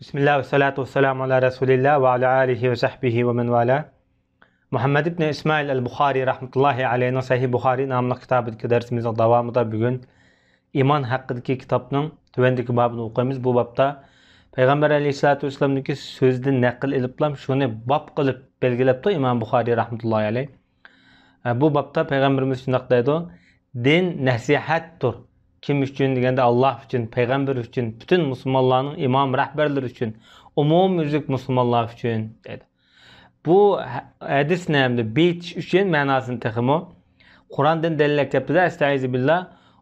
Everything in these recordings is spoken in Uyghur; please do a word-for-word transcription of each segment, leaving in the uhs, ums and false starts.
بىسمىللا ۋەسسالاتۇ ۋەسسالامۇ ئالا رەسۇلىللا ۋە ئالا ئالىھى ۋە سەھبىھى ۋە مەن ۋالا. مۇھەممەد ئىبنى ئىسمائىل ئەل بۇخارىي رەھمەتۇللاھى ئەلەيھىنىڭ سەھىھ بۇخارىي ناملىق كىتابىدىكى دەرسىمىزنىڭ داۋامىدا بۈگۈن ئىمان ھەققىدىكى كىتابنىڭ تۆۋەندىكى بابىنى ئوقۇيمىز. بۇ بابتا پەيغەمبەر ئەلەيھىسسالاتۇ ۋەسسالامدىكى سۆزىدىن نەقىل ئېلىپلام شۇنى باب قىلىپ بەلگىلەپتۇ ئىمام بۇخارىي رەھمەتۇللاھى ئەلەيھ. ئە، بۇ بابتا پەيغەمبىرىمىز شۇنداق دەيدۇ، دىن نەسىھەتتۇر. كىم ئۈچۈن دېگەندە، ئاللاھ ئۈچۈن، پەيغەمبەر ئۈچۈن، پۈتۈن مۇسۇلمانلارنىڭ ئىمام رەھبەرلىرى ئۈچۈن، ئومۇميۈزلۈك مۇسۇلمانلار ئۈچۈن دەيدۇ. بۇ ھە-، ھەدىسنى ھەمدە بېيىتىش ئۈچۈن مەناسىنى تېخىمۇ قۇراندىن دەلىللەپ كەپتۇ-دە، ئەستەئىزۇبىللا.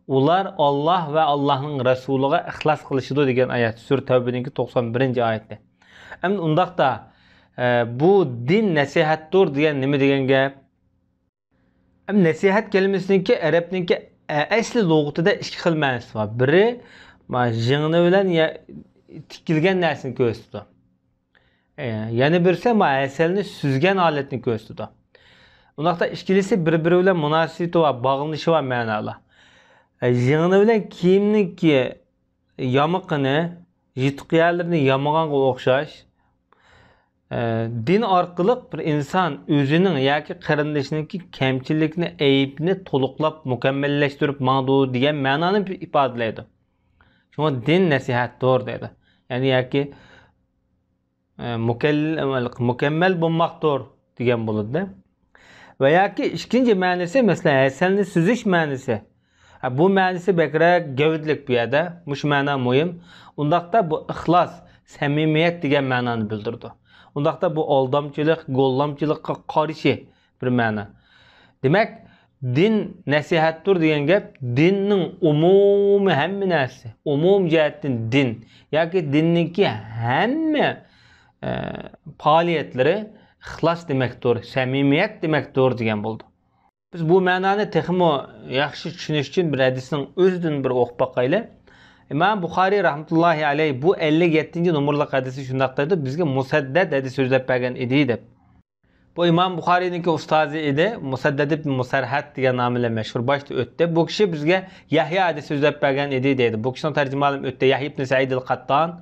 ئۇلار ئاللاھ ۋە ئاللاھنىڭ رەسۇلىغا ئىخلاس قىلىشىدۇ دېگەن ئايەت، سۈرە تەۋبىنىڭكى توقسان بىرىنچى ئايىتى. ئەمدى ئۇنداقتا، ئە، بۇ دىن نەسىھەتتۇر دېگەن نېمە دېگەن گەپ؟ ئەمدى نەسىھەت كەلىمىسىنىڭكى، ئەرەبنىڭكى، ئە، ئەسلى لۇغىتىدە ئىككى خىل مەنىسى بار. بىرى، ما، يىڭنە بىلەن يە-، تىكىلگەن نەرسىنى كۆرسىتىدۇ. ئە، يەنە بىرسى، ما، ھەسەلنى سۈزگەن ھالەتنى كۆرسىتىدۇ. ئۇنداقتا ئىككىلىسى بىر-بىرى بىلەن مۇناسىۋىتى بار، باغلىنىشى بار مەنالار. ئە، يىڭنە بىلەن كىيىمنىڭكى يامىقىنى، يىرتىق يەرلىرىنى يامىغانغا ئوخشاش، ئە، دىن ئارقىلىق بىر ئىنسان ئۆزىنىڭ ياكى قېرىندىشىنىڭكى كەمچىلىكىنى، ئەيىبىنى تولۇقلاپ، مۇكەممەللەشتۈرۈپ ماڭىدۇ دېگەن مەنانى ئىپادىلەيدۇ. شۇڭا دىن نەسىھەتتۇر دەيدۇ. يەنى ياكى، ئە، مۇكەل-، مۇكەممەل بولماقتۇر دېگەن بولىدۇ. ۋە ياكى ئىككىنچى مەنىسى، مەسىلەن، ھەسەلنى سۈزۈش مەنىسى. ھە، بۇ مەنىسى بەكرەك گەۋدىلىك بۇ يەردە. مۇشۇ مەنا مۇھىم. ئۇنداقتا بۇ ئىخلاس، سەمىمىيەت دېگەن مەنانى بىلدۈرىدۇ. ئۇنداقتا بۇ ئالدامچىلىق، گوللامچىلىققا قارشى بىر مەنا. دېمەك، دىن نەسىھەتتۇر دېگەن گەپ دىننىڭ ئومۇمىي ھەممە نەرسىسى، ئومۇمىي جەھەتتىن دىن ياكى دىننىڭكى ھەممە، ئە، پائالىيەتلىرى ئىخلاس دېمەكتۇر، سەمىمىيەت دېمەكتۇر دېگەن بولىدۇ. بىز بۇ مەنانى تېخىمۇ ياخشى چۈشىنىش ئۈچۈن بىر ھەدىسنىڭ ئۆزىدىن بىر ئوقۇپ باقايلى. ئىمام بۇخارىي رەھمەتۇللاھى ئەلەيھ بۇ ئەللىك يەتتىنچى نومۇرلۇق ھەدىسى شۇنداق دەيدۇ، بىزگە مۇسەددەد ھەدىس سۆزلەپ بەرگەن ئىدى دەپ. بۇ ئىمام بۇخارىينىڭكى ئۇستازى ئىدى، مۇسەددەد ئىبن مۇسەرھەد دېگەن نامى بىلەن مەشھۇر، باشتا ئۆتتى. بۇ كىشى بىزگە يەھيا ھەدىس سۆزلەپ بەرگەن ئىدى دەيدۇ. بۇ كىشىنىڭ تەرجىمىھالىمۇ ئۆتتى، يەھيا ئىبن سەئىد ئەل قەتتان.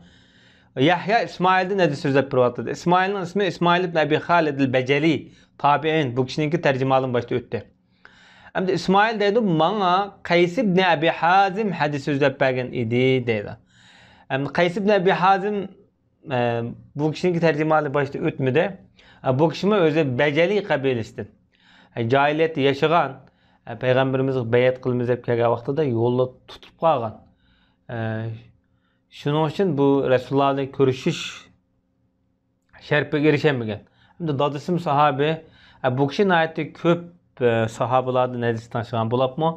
يەھيا ئىسمائىلدىن ھەدىس سۆزلەپ بېرىۋاتىدۇ. ئىسمائىلنىڭ ئىسمى ئىسمائىل ئىبن ئەبى خالىد ئەل بەجەلى، تابىئىن. بۇ كىشىنىڭكى تەرجىمىھالىمۇ باشتا ئۆتتى. ئەمدى ئىسمائىل دەيدۇ، ماڭا قەيس ئىبن ئەبى ھازىم ھەدىس سۆزلەپ بەرگەن ئىدى دەيدۇ. ئەمدى قەيس ئىبن ئەبى ھازىم، ئە، بۇ كىشىنىڭكى تەرجىمىھالى باشتا ئۆتمىدى. ئە، بۇ كىشىمۇ ئۆزى بەجەلى قەبىلىسىدىن. ئە، جاھىلىيەتتە ياشىغان، ئە، پەيغەمبىرىمىزگە بەيئەت قىلىمىز دەپ كەلگەن ۋاقتىدا يولدا تۇتۇپ قالغان. ئە، شۇنىڭ ئۈچۈن بۇ رەسۇلۇللا بىلەن كۆرۈشۈش شەرىپىگە ئېرىشەلمىگەن. ئەمدى دادىسىمۇ ساھابى، ئە، بۇ كىشى ناھايىتى كۆپ، ئە، ساھابىلاردىن ھەدىس تىڭشىغان بولۇپمۇ،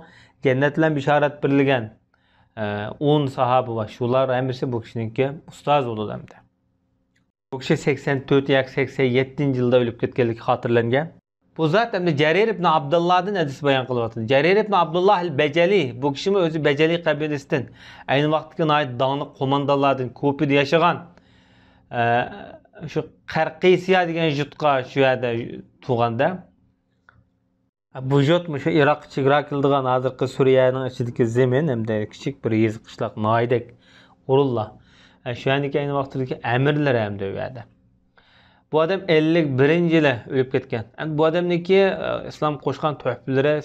جەننەت بىلەن بېشارەت بېرىلگەن، ئە، ئون ساھابە بار. شۇلار ھەممىسى بۇ كىشىنىڭكى ئۇستازى بولىدۇ ئەمدى. بۇ كىشى سەكسەن تۆت ياكى سەكسەن يەتتىنچى يىلدا ئۆلۈپ كەتكەنلىكى خاتىرىلەنگەن. بۇ زات ئەمدى جەرىر ئىبن ئابدۇللادىن ھەدىس بايان قىلىۋاتىدۇ. جەرىر ئىبن ئابدۇللا ئەل بەجەلى، بۇ كىشىمۇ ئۆزى بەجەلى قەبىلىسىدىن. ئەينى ۋاقىتتىكى ناھايىتى داڭلىق قوماندانلاردىن، كۇفىدا ياشىغان، ئە، شۇ قەرقىسىيا دېگەن يۇرتقا شۇ يەردە تۇغاندا. بۇ يۇرت مۇشۇ ئىراق چېگرا كېلىدىغان ھازىرقى سۈرىيەنىڭ ئىچىدىكى زېمىن ھەمدە كىچىك بىر يېزا قىشلاق ناھىيەدەك ئورۇنلار. ئە، شۇ يەردىكى ئەينى ۋاقىتتىكى ئەمىرلىرى ھەمدە ئۇ يەردە. بۇ ئادەم ئەللىك بىرىنچى يىلى ئۆلۈپ كەتكەن. ئەمدى بۇ ئادەمنىڭكى، ئە، ئىسلام قوشقان تۆھپىلىرى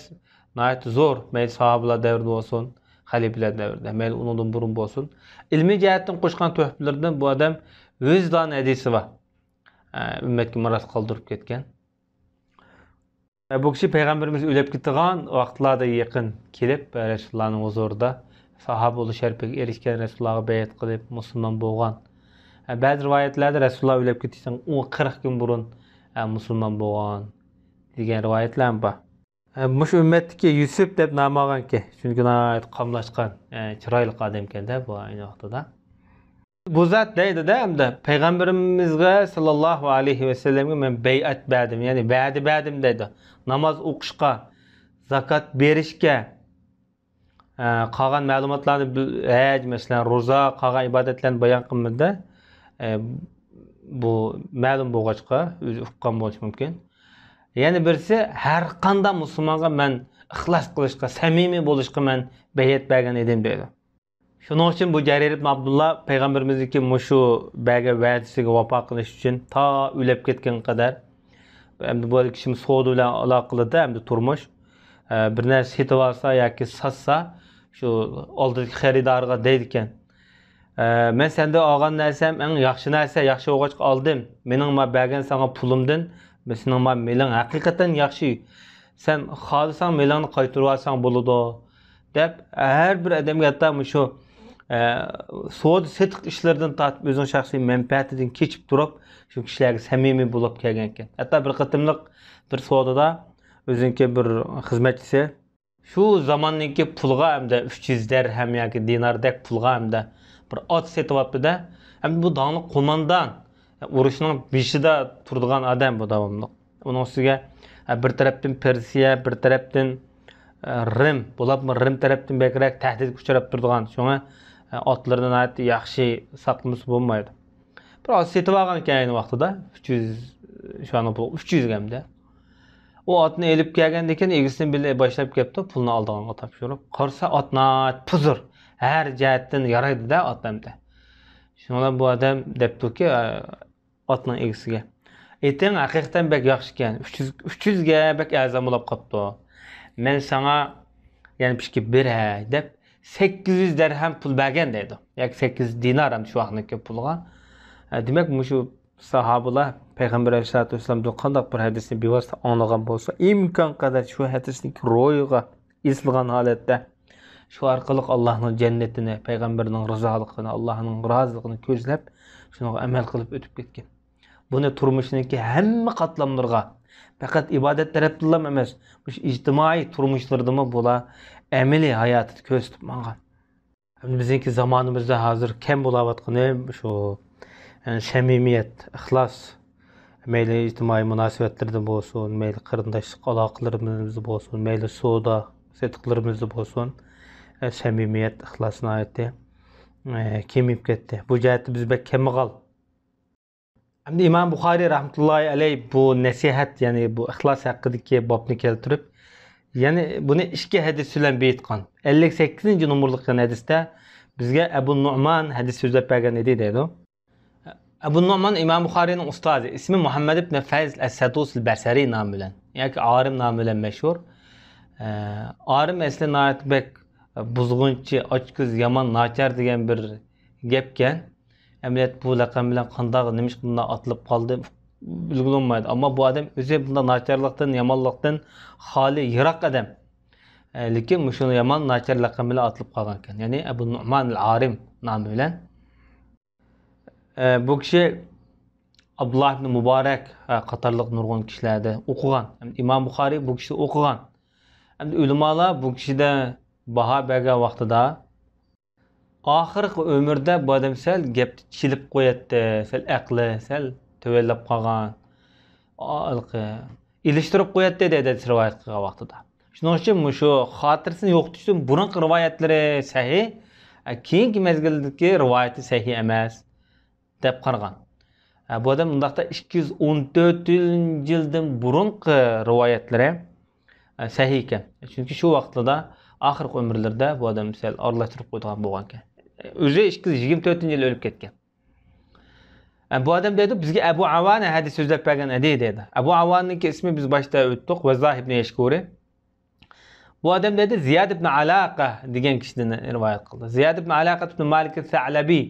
ناھايىتى زور. مەيلى ساھابىلار دەۋرىدە بولسۇن، خەلىپىلەر دەۋرىدە، مەيلى ئۇنىڭدىن بۇرۇن بولسۇن. ئىلمىي جەھەتتىن قوشقان تۆھپىلىرىدىن بۇ ئادەم ۋىجدان ھەدىسى بار. ئە، ئۈممەتكە مىراس قالدۇرۇپ كەتكەن. بۇ كىشى پەيغەمبىرىمىز ئۆلۈپ كېتىدىغان ۋاقىتلاردا يېقىن كېلىپ، رەسۇلۇللانىڭ ھۇزۇرىدا ساھابە بولۇش شەرىپىگە ئېرىشكەن، رەسۇلۇللاغا بەيئەت قىلىپ، مۇسۇلمان بولغان. بەزى رىۋايەتلەردە رەسۇلۇللا ئۆلۈپ كېتىشتىن ئون، قىرىق كۈن بۇرۇن مۇسۇلمان بولغان دېگەن رىۋايەتلەرمۇ بار. مۇشۇ ئۈممەتتىكى يۈسۈپ دەپ نام ئالغانكەن، چۈنكى ناھايىتى قاملاشقان، چىرايلىق ئادەمكەن-دە بۇ ئەينى ۋاقتىدا. بۇ زات دەيدۇ-دە، ئەمدى پەيغەمبىرىمىزگە ساللاللاھۇ ئەلەيھى ۋەسەللەمگە مەن بەيئەت بەردىم، يەنى ۋەدە بەردىم دەيدۇ. ناماز ئوقۇشقا، زاكات بېرىشكە، ئە، قالغان مەلۇماتلارنى بىل-، ھەج، مەسىلەن، روزا، قالغان ئىبادەتلەرنى بايان قىلمىدى-دە. ئە، بۇ مەلۇم بولغاچقا، ئۆزى ئۇققان بولۇشى مۇمكىن. يەنە بىرسى، ھەر قانداق مۇسۇلمانغا مەن ئىخلاس قىلىشقا، سەمىمىي بولۇشقا مەن بەيئەت بەرگەن ئىدىم دەيدۇ. شۇنىڭ ئۈچۈن بۇ جەرىر ئىبن ئابدۇللا پەيغەمبىرىمىزنىڭكى مۇشۇ بەرگەن ۋەدىسىگە ۋاپا قىلىش ئۈچۈن تا ئۆلۈپ كەتكەنگە قەدەر، ئەمدى بۇ كىشىمۇ سودا بىلەن ئالاقىلىدى، ئەمدى تۇرمۇش. ئە، بىر نەرسە سېتىۋالسا ياكى ساتسا، شۇ ئالدىدىكى خېرىدارغا دەيدىكەن، ئە، مەن سەندىن ئالغان نەرسەم ئەڭ ياخشى نەرسە، ياخشى بولغاچقا ئالدىم. مېنىڭ ما بەرگەن ساڭا پۇلۇمدىن، سېنىڭ ما مېلىڭ ھەقىقەتەن ياخشى. سەن خالىساڭ مېلىڭنى قايتۇرۇۋالساڭ بولىدۇ، دەپ، ھەر بىر ئادەمگە ھەتتا مۇشۇ، ئە، سودا سېتىق ئىشلىرىدىن تارتىپ ئۆزىنىڭ شەخسىي مەنپەئەتىدىن كېچىپ تۇرۇپ، شۇ كىشىلەرگە سەمىمىي بولۇپ كەلگەنىكەن. ھەتتا بىر قېتىملىق بىر سودىدا ئۆزىنىڭكى بىر خىزمەتچىسى شۇ زاماننىڭكى پۇلىغا ھەمدە ئۈچ يۈز دەرھەم ياكى دىناردەك پۇلغا ھەمدە بىر ئات سېتىۋاپتۇ-دە، ھەمدە بۇ داڭلىق قوماندان، ئۇرۇشنىڭ بېشىدا تۇرىدىغان ئادەم بۇ داۋاملىق. ئۇنىڭ ئۈستىگە، ئە، بىر تەرەپتىن پېرسىيە، بىر تەرەپتىن، ئە، رىم، بولۇپمۇ رىم تەرەپتىن بەكرەك تەھدىتكە ئۇچراپ تۇرىدىغان. شۇڭا، ئە، ئاتلىرىنى ناھايىتى ياخشى ساقلىمىسا بولمايدۇ. بىر ئات سېتىۋالغان ئىكەن ئەينى ۋاقتىدا، ئۈچ يۈز، شۇ ئاتنىڭ پۇلى ئۈچ يۈز ئەمدى. ئۇ ئاتنى ئېلىپ كەلگەندىن كېيىن ئىگىسىنى بىللە باشلاپ كەپتۇ، پۇلنى ئالىدىغانغا تاپشۇرۇپ. قارىسا ئات ناھايىتى پۇزۇر، ھەر جەھەتتىن يارايدۇ-دە ئات ئەمدى. شۇنىڭ بىلەن بۇ ئادەم دەپتۇكى، ئە، ئاتنىڭ ئىگىسىگە، ئېتىڭ ھەقىقەتەن بەك ياخشىكەن، ئۈچ يۈز، ئۈچ يۈزگە بەك ئەرزان بولاپ قاپتۇ. مەن ساڭا يەنە بىر ئىككى بېرەي دەپ، سەككىز يۈز دەرھەم پۇل بەرگەن دەيدۇ. ياكى سەككىز يۈز دىنار ئەمدى شۇ ۋاقىتنىڭكى پۇلىغا. ئە، دېمەك، مۇشۇ ساھابىلەر پەيغەمبەر ئەلەيھىسسالاتۇ ۋەسسالامدىن قانداق بىر ھەدىسنى بىۋاسىتە ئاڭلىغان بولسا، ئىمكانقەدەر شۇ ھەدىسنىڭكى روھىغا ئېسىلغان ھالەتتە، شۇ ئارقىلىق ئاللاھنىڭ جەننىتىنى، پەيغەمبەرنىڭ رىزالىقىنى، ئاللاھنىڭ رازىلىقىنى كۆزلەپ، شۇنىڭغا ئەمەل قىلىپ ئۆتۈپ كەتكەن. بۇنى تۇرمۇشىنىڭكى ھەممە قاتلاملىرىغا، پەقەت ئىبادەت تەرەپتىنلا ئەمەس، مۇشۇ ئىجتىمائىي تۇرمۇشلىرىدىمۇ بۇلار ئەمەلىي ھاياتىدا كۆرسىتىپ ماڭغان. ئەمدى بىزنىڭكى زامانىمىزدا ھازىر كەم بولاۋاتقىنى شۇ، يەنى سەمىمىيەت، ئىخلاس. مەيلى ئىجتىمائىي مۇناسىۋەتلىرىدە بولسۇن، مەيلى قېرىنداشلىق ئالاقىلىرىمىزدا بولسۇن، مەيلى سودا سېتىقلىرىمىزدا بولسۇن، ئە، سەمىمىيەت، ئىخلاس ناھايىتى، ئە، كېمىيىپ كەتتى. بۇ جەھەتتە بىز بەك كەمبەغەل. ئەمدى ئىمام بۇخارىي رەھمەتۇللاھى ئەلەيھ بۇ نەسىھەت، يەنى بۇ ئىخلاس ھەققىدىكى بابنى كەلتۈرۈپ، يەنى بۇنى ئىككى ھەدىس بىلەن بېيىتقان. ئەللىك سەككىزىنچى نومۇرلۇق ھەدىستە بىزگە ئەبۇ نۇئمان ھەدىس سۆزلەپ بەرگەن ئىدى دەيدۇ. ئەبۇ نۇئمان ئىمام بۇخارىينىڭ ئۇستازى، ئىسمى مۇھەممەد ئىبن فەيز ئەس-سەدۇسىل بەسرى نامى بىلەن ياكى ئارىم نامى بىلەن مەشھۇر. ئە، ئارىم ئەسلى ناھايىتى بەك بۇزغۇنچى، ئاچكۆز، يامان، ناچار دېگەن بىر گەپكەن. ئەمەلىيەتتە بۇ لەقەم بىلەن قانداق، نېمىشقا بۇنداق ئاتىلىپ قالدى، بىلگىلى بولمايدۇ. ئەمما بۇ ئادەم ئۆزى بۇنداق ناچارلىقتىن، يامانلىقتىن خالىي، يىراق ئادەم. ئە، لېكىن مۇشۇ يامان، ناچار لەقەم بىلەن ئاتىلىپ قالغانىكەن. يەنى ئەبۇ نۇئمان ئەل ئارىم نامى بىلەن. ئە، بۇ كىشى ئابدۇللا ئىبن مۇبارەك، ئە، قاتارلىق نۇرغۇن كىشىلەردە ئوقۇغان. ئىمام بۇخارىي بۇ كىشىدە ئوقۇغان. ئەمدى ئۆلىمالار بۇ كىشىدە باھا بەرگەن ۋاقتىدا، ئاخىرقى ئۆمرىدە بۇ ئادەم سەل گەپتە چېلىپ قوياتتى، سەل ئەقلى سەل تۆۋەنلەپ قالغان، ئا-، ھېلىقى ئېلىشتۇرۇپ قوياتتى دەيدۇ ھەدىس رىۋايەت قىلغان ۋاقتىدا. شۇنىڭ ئۈچۈن مۇشۇ خاتىرىسىنى يوقىتىش ئۈچۈن بۇرۇنقى رىۋايەتلىرى سەھىھ، ئە، كېيىنكى مەزگىلدىكى رىۋايىتى سەھىھ ئەمەس دەپ قارىغان. ئە، بۇ ئادەم ئۇنداقتا ئىككى يۈز ئون تۆتىنچى يىلدىن بۇرۇنقى رىۋايەتلىرى، ئە، سەھىھ ئىكەن. چۈنكى شۇ ۋاقىتلاردا ئاخىرقى ئۆمۈرلىرىدە بۇ ئادەم سەل ئارىلاشتۇرۇپ قويىدىغان بولغانىكەن. ئۆزى ئىككى يۈز يىگىرمە تۆتىنچى يىلى ئۆلۈپ كەتكەن. ئە، بۇ ئادەم دەيدۇ، بىزگە ئەبۇ ئاۋانە ھەدىس سۆزلەپ بەرگەن ئىدى دەيدۇ. ئەبۇ ئاۋانىنىڭكى ئىسمى بىز باشتا ئۆتتۇق، ۋەززاھ ئىبنى يەشكۇرى. بۇ ئادەم دەيدۇ، زىياد ئىبنى ئالاقە دېگەن كىشىدىن رىۋايەت قىلدى. زىياد ئىبنى ئالاقە ئىبنى مالىك سەلەبى،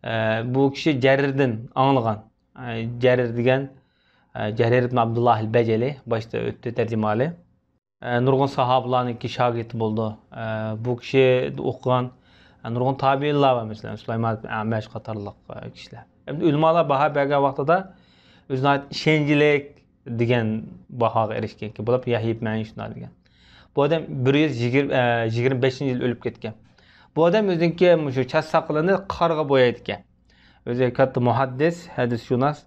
ئە، بۇ كىشى جەرىردىن ئاڭلىغان. ئە، جەرىر دېگەن، ئە، جەرىر ئىبنى ئابدۇللاھ ئەل بەجەلى، باشتا ئۆتتى تەرجىمىھالى. ئە، نۇرغۇن ساھابىلارنىڭكى شاگىرتى بولىدۇ. ئە، بۇ كىشى ئوقۇغان، ئە، نۇرغۇن تابىئىنلار بار، مەسىلەن، سۇلايمان ئىبن ئەمەش قاتارلىق، ئە، كىشىلەر. ئەمدى ئۆلىمالار باھا بەرگەن ۋاقتىدا ئۆزى ناھايىتى ئىشەنچلىك دېگەن باھاغا ئېرىشكەنكەن. بولۇپ يەھيا ئىبن مەئىن شۇنداق دېگەن. بۇ ئادەم بىر يۈز يىگىرمە، ئە، يىگىرمە بەشىنچى يىل ئۆلۈپ كەتكەن. بۇ ئادەم ئۆزىنىڭكى مۇشۇ چاچ ساقىلىنى قارىغا بويايدىكەن. ئۆزى كاتتا مۇھەددىس، ھەدىسشۇناس،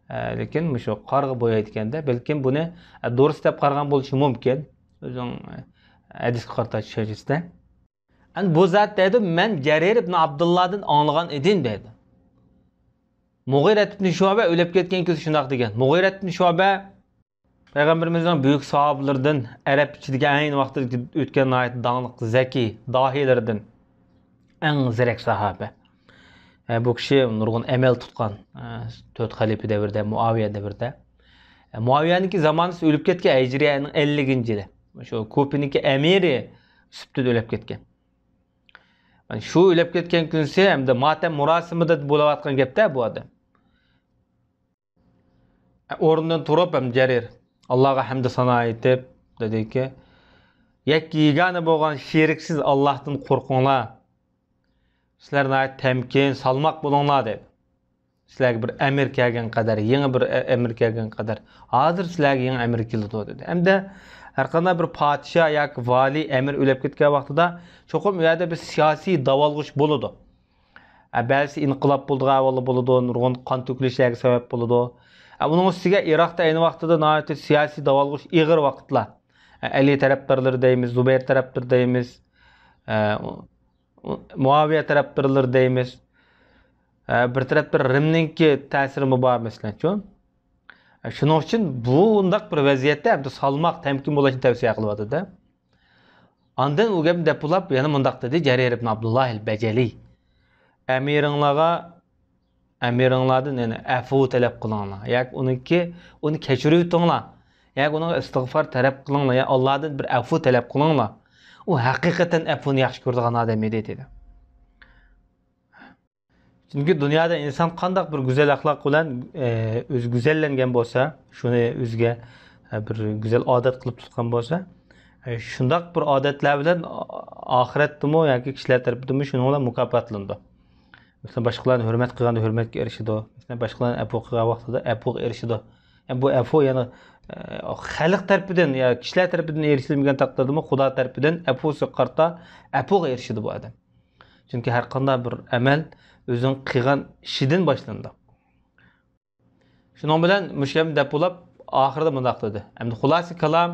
ئە، لېكىن مۇشۇ قارىغا بويايدىكەن-دە، بەلكىم بۇنى، ئە، دورىسى دەپ قارىغان بولۇشى مۇمكىن. ئۆزىنىڭ، ئە، ھەدىسكە قارىتا چۈشەنچىسىدە. ئەمدى بۇ زات دەيدۇ، مەن جەرىر ئىبن ئابدۇللادىن ئاڭلىغان ئىدىم دەيدۇ. مۇغىرەت ئىبن شۇئبە ئۆلۈپ كەتكەن كۈنى شۇنداق دېگەن. مۇغىرەت ئىبن شۇئبە پەيغەمبىرىمىزنىڭ بۈيۈك ساھابىلىرىدىن، ئەرەب ئىچىدىكى ئەينى ۋاقتىدا ئۆتكەن ناھايىتى داڭلىق زەكىي داھىيلىرىدىن. ئەڭ زېرەك ساھابە. ئە، بۇ كىشى نۇرغۇن ئەمەل تۇتقان، ئە، تۆت خەلىپە دەۋرىدە، مۇئاۋىيە دەۋرىدە. ئە، مۇئاۋىيەنىڭكى زامانىسى ئۆلۈپ كەتكەن، ھىجرىيەنىڭ ئەللىكىنچى يىلى. شۇ كۇپىنىڭكى ئەمىرى سۈپتىدە ئۆلۈپ كەتكەن. مانا شۇ ئۆلۈپ كەتكەن كۈنسى ھەمدە ماتەم مۇراسىمىدا بولۇۋاتقان گەپتە بۇ ئادەم. ئورنىدىن تۇرۇپ ھەم جەرىر، ئاللاغا ھەمدۇ سانا ئېيتىپ دېدىكى، يەككە يېگانە بولغان شېرىكسىز ئاللاھتىن قورقۇڭلار. سىلەر ناھايىتى تەمكىن، سالماق بولۇڭلار دېدى. سىلەرگە بىر ئەمىر كەلگەن قەدەر، يېڭى بىر ئە-، ئەمىر كەلگەن قەدەر، ھازىر سىلەرگە يېڭى ئەمىر كېلىدۇ دېدى. ھەمدە ھەرقانداق بىر پادىشاھ ياكى ۋالىي ئەمىر ئۆلۈپ كەتكەن ۋاقتىدا چوقۇم ئۇ يەردە بىر سىياسىي داۋالغۇش بولىدۇ. ئە، بەزىسى ئىنقىلاب بولىدىغان ئەھۋاللار بولىدۇ، نۇرغۇن قان تۆكۈلۈشلەرگە سەۋەب بولىدۇ. ئە، ئۇنىڭ ئۈستىگە ئىراقتا ئەينى ۋاقتىدا ناھايىتى سىياسىي داۋالغۇش ئېغىر ۋاقىتلار. ئە، ئەلى تەرەپدارلىرى دەيمىز، زۇبەير تەرەپدىرى دەيمىز، ئە، ئۇ-، ئۇ-، مۇئاۋىيە تەرەپدارلىرى دەيمىز. ئە، بىر تەرەپتە رىمنىڭكى تەسىرىمۇ بار، مەسىلەنچۇ. ئە، شۇنىڭ ئۈچۈن بۇنداق بىر ۋەزىيەتتە ھەمدە سالماق، تەمكىن بولۇشنى تەۋسىيە قىلىۋاتىدۇ. ئاندىن ئۇ گەپنى دەپ بولۇپ، يەنە مۇنداق دېدى، جەرىر ئىبن ئابدۇللاھىل بەجەلى. ئەمىرىڭلارغا، ئەمىرىڭلاردىن يەنە ئەفۇ تەلەپ قىلىڭلار. ياكى ئۇنىڭكى، ئۇنى كەچۈرۈۋېتىڭلار. ياكى ئۇنىڭغا ئىستىغفار تەلەپ قىلىڭلار. يا ئاللادىن بىر ئەفۇ تەلەپ قىلىڭلار. ئۇ ھەقىقەتەن ئەفۇنى ياخشى كۆرىدىغان ئادەم ئىدى، دېدى. چۈنكى دۇنيادا ئىنسان قانداق بىر گۈزەل ئەخلاق بىلەن، ئە، ئۆزى گۈزەللەنگەن بولسا، شۇنى ئۆزىگە، ئە، بىر گۈزەل ئادەت قىلىپ تۇتقان بولسا، ئە، شۇنداق بىر ئادەتلەر بىلەن ئا-، ئاخىرەتتىمۇ ياكى كىشىلەر تەرىپىدىمۇ شۇنىڭ بىلەن مۇكاپاتلىنىدۇ. مەسىلەن، باشقىلارنى ھۆرمەت قىلغاندا ھۆرمەتكە ئېرىشىدۇ. مەسىلەن، باشقىلارنى ئەپۇ قىلغان ۋاقتىدا ئەپۇغا ئېرىشىدۇ. يەنى بۇ ئەپۇ يەنى، ئە، خەلق تەرىپىدىن يا كىشىلەر تەرىپىدىن ئېرىشىلمىگەن تەقدىردىمۇ خۇدا تەرىپىدىن ئەپۇسىغا قارىتا ئەپۇغا ئېرىشىدۇ بۇ ئادەم. چۈنكى ھەر قانداق بىر ئەمەل ئۆزىنىڭ قىلغان ئىشىدىن باشلىنىدۇ. شۇنىڭ بىلەن مۇشۇ گەپنى دەپ بولاپ، ئاخىرىدا مۇنداق دېدى. ئەمدى خۇلاسە كالام،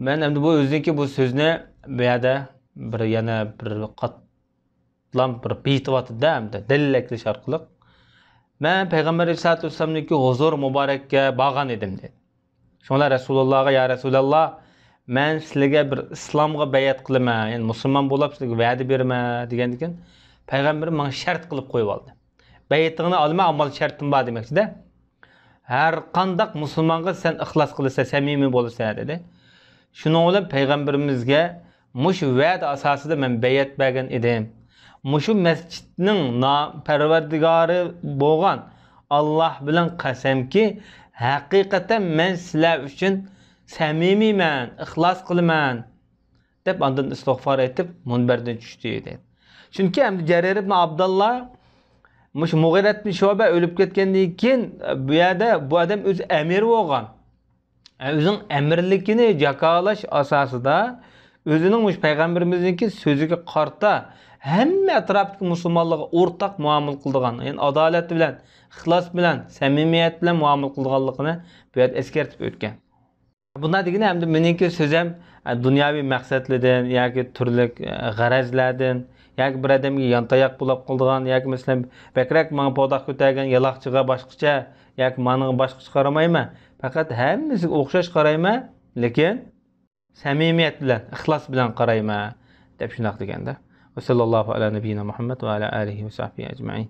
مەن ئەمدى بۇ ئۆزىنىڭكى بۇ سۆزىنى بۇ يەردە بىر، يەنە بىر قاتلام بىر بېيىتىۋاتىدۇ-دە، ئەمدى دەلىل ئەكېلىش ئارقىلىق. مەن پەيغەمبەر ئەلەيھىسسالاتۇ ۋەسسالامنىڭكى ھۇزۇر مۇبارەككە بارغان ئىدىم، دېدى. شۇڭا رەسۇلۇللاغا، يا رەسۇلەللا، مەن سىلىگە بىر ئىسلامغا بەيئەت قىلىمەن، يەنى مۇسۇلمان بولاپ سىلىگە ۋەدە بېرىمەن، دېگەندىكىن، پەيغەمبىرىم ماڭا شەرت قىلىپ قويۇۋالدى. بەيئىتىڭنى ئالىمەن، ئەمما شەرتىم بار دېمەكچىدە. ھەر قانداق مۇسۇلمانغا سەن ئىخلاس قىلىسەن، سەمىمىي بولىسەن، دېدى. شۇنىڭ بىلەن پەيغەمبىرىمىزگە مۇشۇ ۋەدە ئاساسىدا مەن بەيئەت بەرگەن ئىدىم. مۇشۇ مەسچىتنىڭ نا-، پەرۋەردىگارى بولغان ئاللاھ بىلەن قەسەمكى، ھەقىقەتەن مەن سىلەر ئۈچۈن سەمىمىيمەن، ئىخلاس قىلىمەن، دەپ ئاندىن ئىستىغفار ئېيتىپ مۇنبەردىن چۈشتى، دەيدۇ. چۈنكى ئەمدى جەرىر ئىبن ئابداللا مۇشۇ مۇغىرەت ئىبن شۇئبە ئۆلۈپ كەتكەندىن كېيىن، بۇ يەردە بۇ ئادەم ئۆزى ئەمىر بولغان. ئۆزىنىڭ ئەمىرلىكىنى جاكارلاش ئاساسىدا ئۆزىنىڭ مۇشۇ پەيغەمبىرىمىزنىڭكى سۆزىگە قارىتا ھەممە ئەتراپتىكى مۇسۇلمانلارغا ئورتاق مۇئامىلە قىلىدىغان، يەنى ئادالەت بىلەن، ئىخلاس بىلەن، سەمىمىيەت بىلەن مۇئامىلە قىلىدىغانلىقىنى بۇ يەردە ئەسكەرتىپ ئۆتكەن. بۇنداق دېگىنى ئەمدى مېنىڭكى سۆزەم، ئە، دۇنياۋى مەقسەتلەردىن ياكى تۈرلۈك، ئە، غەرەزلەردىن ياكى بىر ئادەمگە يانتاياق بولاپ قالىدىغان ياكى مەسىلەن بەكرەك ماڭا پوداق كۆتەرگەن يالاقچىغا باشقىچە ياكى مانىڭغا باشقىچە قارىمايمەن. پەقەت ھەممىسىگە ئوخشاش قارايمەن، لېكىن سەمىمىيەت بىلەن، ئىخلاس بىلەن قارايمەن، دەپ شۇنداق دېگەندە. ۋەسەللاللاھۇ ئەلا نەبىييىنا مۇھەممەد ۋە ئەلا ئالىھى ۋە سەھبىھى ئەجمەئىن.